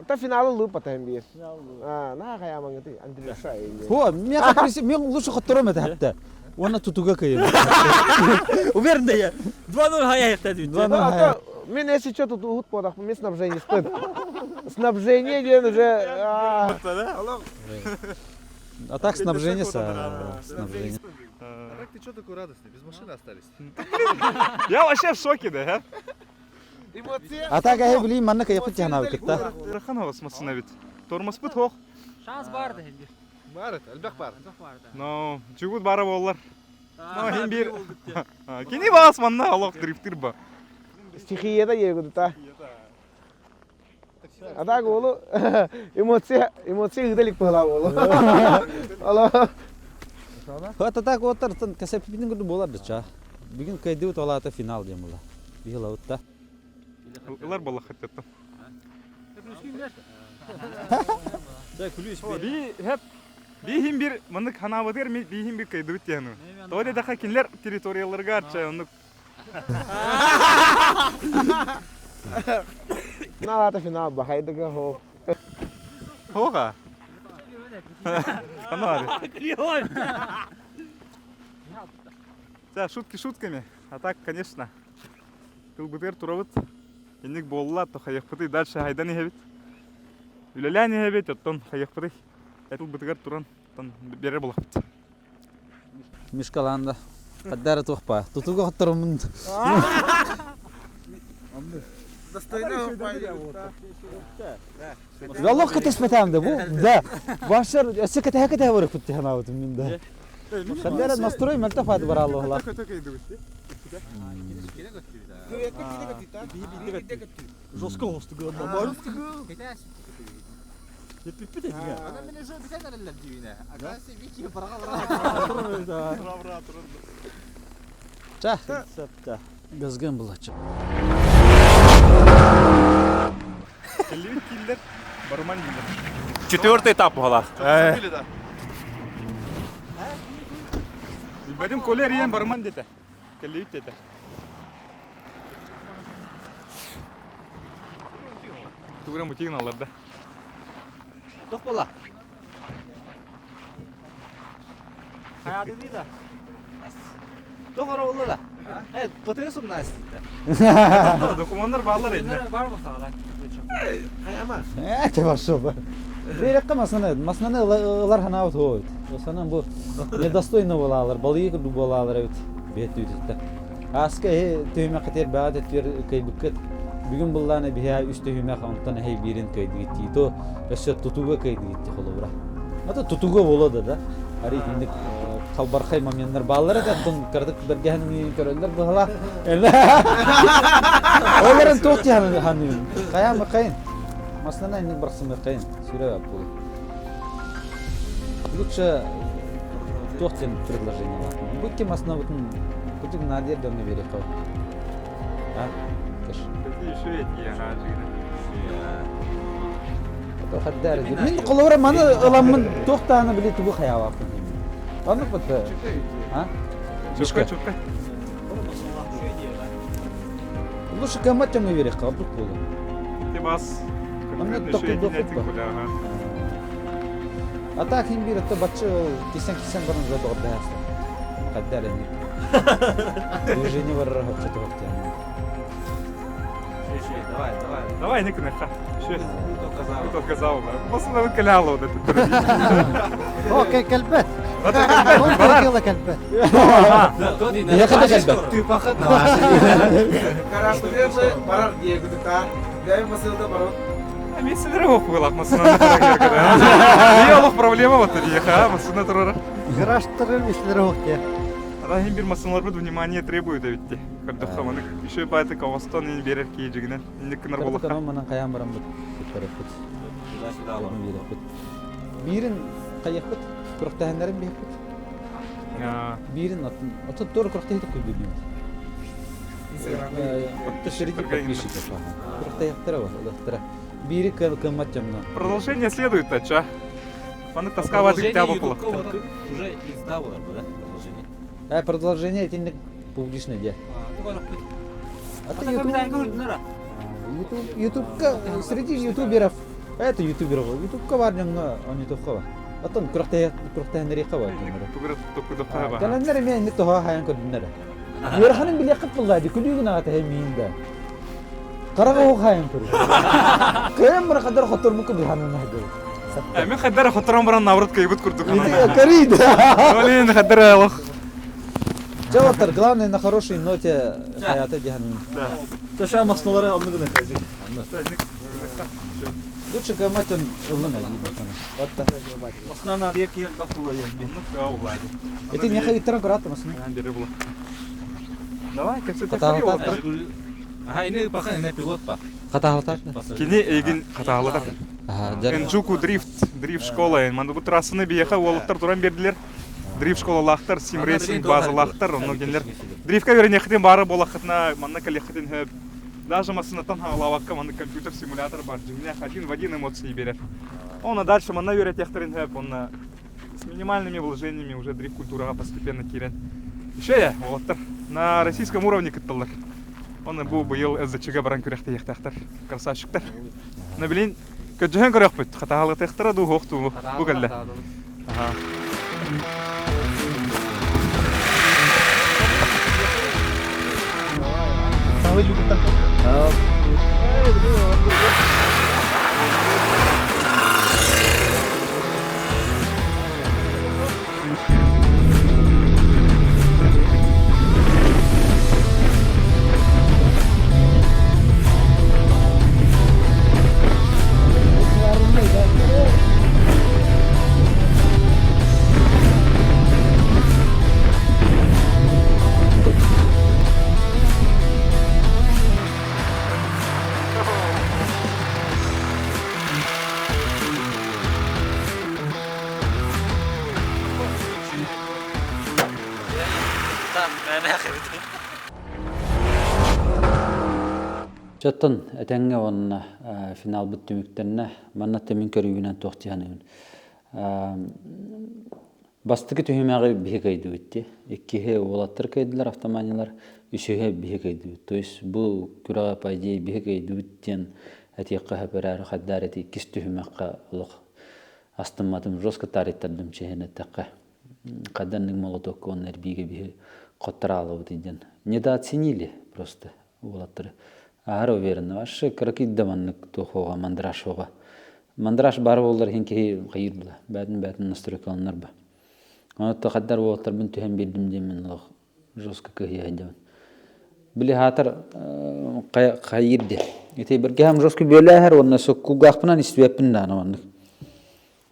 Та финалы лып атайын биир. На хаямаңыты Андрюша. Хо, мен каприси, мен лучше хоттором это хатта. Уонна тутуга кыйым. Уверен да я. 2-0 хаяйықта дейді. 2-0. Мен если что тут угут подах, мен снабжение стоит. Снабжение диэн уже. А так снабжение снабжение. Так ты что такой радостный? Без машины остались. Я вообще в шоке, да? А так я билим, манна кайпыт тяна кытта. Раханова смасына бит. Тормоз бит хох. Шанс бар да хенди. Бар, элбэх бар. Но, чугут бара боллар. Но, хин бир. Кини бас манна алох дрифтир ба. Стихия да егудута. А так олу эмоция эмоция ыдалик была олу. Алло. Хата так оттар тын кәсәппитин күрдү болар дыча. Бүгүн кайдыбыт олаата финал диэн була. Биһилабыт да. Ылар бола хаттаттан. Би хеп бихин бир мынык ханабытыр бихин бир кайдыбыт диэну. Тоде даха кинилер территорияларга арча оннук. Финал финал бахайдыга хо. Хога. Анары. Да, шутки шутками, а так, конечно. Тылбытыр турабыт. Инник буолла, то хайахпытый дальше хайдан иһэбит. Үлэлээн иһэбит, оттон хайахпытый. Тылбытыгар туран, оттон берер булахпыт. Мишкалаанда. Хаддара туохпа. Тутуга хотторумун. Валлах кытыспатаам да бу. Да. Башар өссө кэтэһэ кэтэһэ барыппыт тиханаабытым мин да. Хаддара настрой мөлтөх баады барааллаһла. Жестко хостуга. Ча. Газган булачы. Келлибит киллер, барман дилер. Четвертый этап була. Билбэтим колер иен барман дете. Келлибит дете. Тугра мутигин алар да. Тох бола. Hayatını да. Тох ора болла да. Э, потыры сумна астыта. Документтар баалар эдилер. Бар болса Э, те баршо. Бейрекке масаны, масаны ылар ханаабыт хообут. Осанан бу недостойно болалар, балыйы курдук болалар эбит. Бет үтүттэ. Аска э төһүмэ катер баат эттер кайбыккыт. Бүгүн буллааны биһа үс төһүмэх онтон эһэй биирин кайдыгытти. То өссө тутуга кайдыгытти холобура. Ата тутуга боло да да. Ари итинник халбархай моменттар баалар да тон кырдык бэргэһэн көрөллөр быһала. Оларын туох тиһан ханын. Каян бакайын. Маслана инник барсым бакайын. Сүрэ бу. Лучше туох диэн предложение лаах. Будьте масна бутун кутук надер донно бере кау. А? Кеш. Такие еще эти, ага, Хаддар. Мин холобура маны ыламмын туох тааны били тугу хаябаппын. Аны бат. А? Чукка, чукка. Лучше кымат дьоҥҥо биэриэххэ ордук буолуо. Ты бас. Манна Конкретно еще токуйдуох этин этин куппа. куда, ага. А так хин биир отто баччы ол кисэн-кисэн баран уже доҕордоһоосто. Хаддар инник. Движение барар хопчо туох Давай, давай. Давай, не кынахха. Отказал, Басына кэлэ вот О, кэлбэт. Ол кэлбэт. Кэлбэт. Ты пахат Барар диегүтүка. Бэйм басылда барар. Меселер yok буолак масына Не олох проблема вот диэха масына турара. Гаражтары меселер yok те. Ада хим бир масыналарбыт внимание требует эбитти. Көрдөххө маны еще бааты кавастон ин берер ки жигинен. Инник кынар боллаха. Манан каян баран бут. Бирин кайыкпыт, күрөхтәһеннәрен бихпит. Бирин атын, аты тур күрөхтәһи күлдүрдүм. Отто среди подписчиков. Күрөхтәһиктер бар, улахтара. Бири кыммат жамна. Продолжение следует, ача. Маны таскава дикта боллах. Уже изда болар, да? Продолжение. Э, продолжение этинник публичный де. А ты YouTube, YouTube, среди ютуберов, это ютуберов, ютубка бар жаңы, он ютубка бар. Атын күрөхтәһеннәри каба. Кәләннәр мен инде тоха хаян көрдүннәр. Йөрханын биле кып булды, күлүгүн ата мин да. Карага о хаян көрдү. Кем бер кадар хотор муку биханын хады. Мен хаддар хоторон баран наоборот кайбыт курдук. Карид. Блин, хаддар алох. Жаваттар, главное на хорошей ноте хаята диханын. Да. Таша масналары алны гына казик. Лучше кематен ылын Отта. Основна реки бахула Это не хай таран карат масна. Давай, как все Ага, ини пахан ини пилот па. Катаалатар. Кини эгин катаалатар. Энджуку дрифт, дрифт школа. Манды бу трассаны бияха уолуктар туран бердилер. Дрифт школа лахтар, сим рейсинг база лахтар, онно генлер. Дрифтка веренехтен бары болахытна, манна калехтен хөп. Даже масынатан халавакка манны компьютер симулятор бар. Жигне один в один эмоции берер. Она дальше манна веретехтерин хөп, онна с минимальными вложениями уже дрифт культурага постепенно кирен. Еще я, уолуктар, на российском уровне кыттылар. Оны бу быйыл СЗЧ-га баран күрәхтә яхтахтар, красавчиктар. Но блин, көҗөһөн көрөк бит. Хатаалык тахтара ду хохту бу кэллэ. Ага. Чоттон этэҥҥэ уонна финалбыт түмүктэннэ. Манна тэмин көрүүбүнэн туох дьаһаныыбын. Бастакы түһүмэҕи биһи кыайдыбыт дии. Иккиһи уолаттар кыайдылар автоманилар, үсүһэ биһи кыайдыбыт. То есть бу күрэҕи по идее биһи кыайдыбыт диэн этиэххэ сөп эрээри хайдаар эти иккис түһүмэххэ олох астымматым жестко таарыйтардым чиһин эттэххэ. Хайданнык молотокка уонна эрбиигэ биһи хоттараалабыт диэн. Недооценили просто уолаттары. Аһара уверенно. Вообще кыракый да маннык туохуоҕа, мандраж Мандраж баар буоллар иһин киһи хайыыр була. Бээтин бээтин настройкаланар ба. Онон хаддар уолаттарбын түһэн биэрдим диэммин олох жестко кыһыйа сылдьабын. Били хаатар хайыыр диэ. Ити бэргэһэм жестко бүөлээһэр уонна соккулгаахпынан истибэппин даҕаны маннык.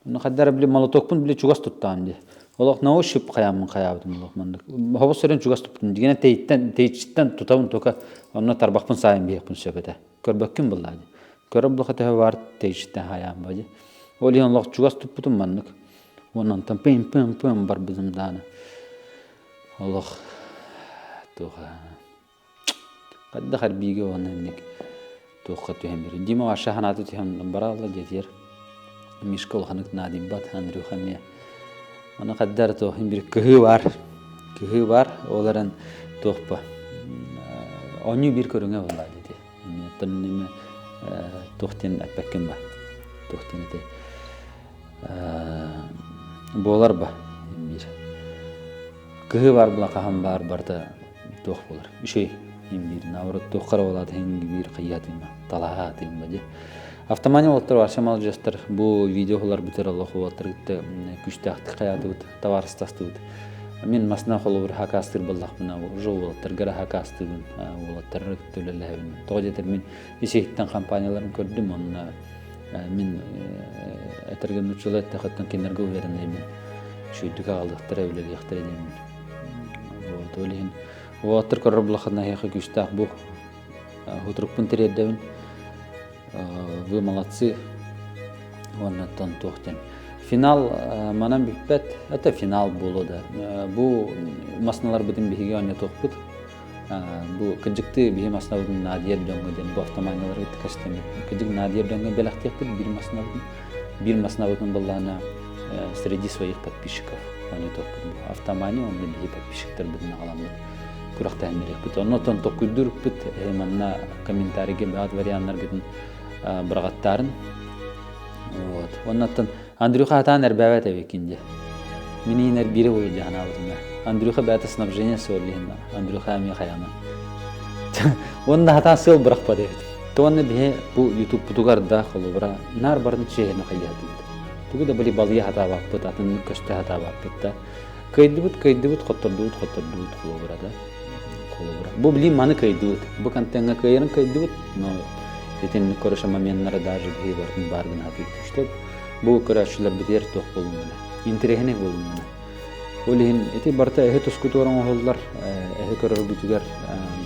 Онно хайдара били молотокпун били чугас туттаҕым дии. Олох на ощупь хайааммын хайаабытым олох маннык. Хобос сөрөн чугас туппутум. Дигэнэ тэйиттэн тэйиччиттэн тутабын только онно тарбахпын саайан биһиэхпин сөп этэ. Көрбөккүн буллаа дии. Көрөр булаха төһө баар тэйиччиттэн хайаан ба дии. Ол иһин олох чугас туппутум маннык. Уонна онтон пым-пым-пым барбытым даҕаны. Олох туох Хайдах эрбиигэ уонна инник туохха түһэн биэрэр. Дима вообще санаата түһэн бараалла диэтиэр. Мишка улаханнык наадыйбат, Андрюха эмиэ. Аны хайда эрэ туох бир кыһыы баар. Кыһыы баар, ол эрэн туохпа. Оонньуу биир көрүҥэ буолла диэти. Оттон эми туох диэн эппэккин ба. Туох диэн этэй. Буолар ба биир. Кыһыы баар була хаһан баар барыта туох буолар. Үчүгэй. Иһин биир наоборот туохха эрэ буолаата иһин биир хайыатыма, талаһаатыма дии. Автомания уолаттар вообще маладьыастар. Бу видео уһуларбытыгар олох уолаттар кытта күүстээхтик хайаатыбыт, табаарыстастыбыт. Мин масына холобур хакаастыыр буоллахпына, уже уолаттарга эрэ хакаастыыбын, уолаттары кытта үлэлэһэбин. Тоҕо диэтэр мин ис-иһиттэн компанияларын көрдүм, онно мин этэргэ нууччалыы эттэхиттэн кинилэргэ уверенныйбын. Үчүгэйдик аҕалыахтара, үлэлиэхтэрэ диэммин. Вот, ол иһин уолаттар көрөр булаххына эһиэхэ күүстээх бу хутурукпун тириэрдэбин. Вы молодцы. Уоннаттан туох диэн. Финал манан бүппэт. Это финал буолуо да. Бу масналарбытын биһиги оонньотуохпут. Бу кырдьыкты биһи маснабытын наадыйар дьоҥҥо диэн бу автоманиялары кэстэммит. Кырдьык наадыйар дьоҥҥо бэлэхтиэхпит биир маснабытын. Биир маснабытын быллаана среди своих подписчиков оонньотуохпут. Бу автомания онно биһи подписчиктарбытын аҕаламмыт күрэхтэһиннэриэхпит. Оннотон токкуйдуурпут манна комментарийга баат варианнаргытын быраҕаттаарын. Вот. Оннаттан Андрюха атаан эрбээбэт эбиккин дии. Мин иһин эрбиирэ буолуо дии санаабытым Андрюха бэйэтэ снабжение суоллиһин Андрюха эмиэ хайаама. Уонна хатаан сыал бырахпат эбит. Туонна биһи бу ютубпутугар да холобура наар барын чиэһини хайыһатыбыт. Тугу да били балыйа хатаабаппыт, атын көстө хатаабаппыт да. Кыайдыбыт, кыайдыбыт, хоттордубут, хоттордубут холобура да. Холобура. Бу билим маны кыайдыбыт. Бу контеҥҥа кыайарын кыайдыбыт, но итинник көрүшэ моменнары даже биһи бартын баар гына хатыыбыт. Чтоб бу көрөөччүлэрбитигэр туох буолуммуна, интэриэһинэй буолуммуна. Ол иһин ити барыта эһи тускутугар оҥоһуллар, эһи көрөргүтүгэр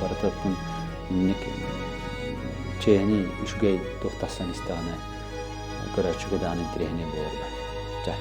барыта инник чиэһини үчүгэй туох тахсан истэҕинэ көрөөччүгэ даҕаны интэриэһинэй буолар. Чэ.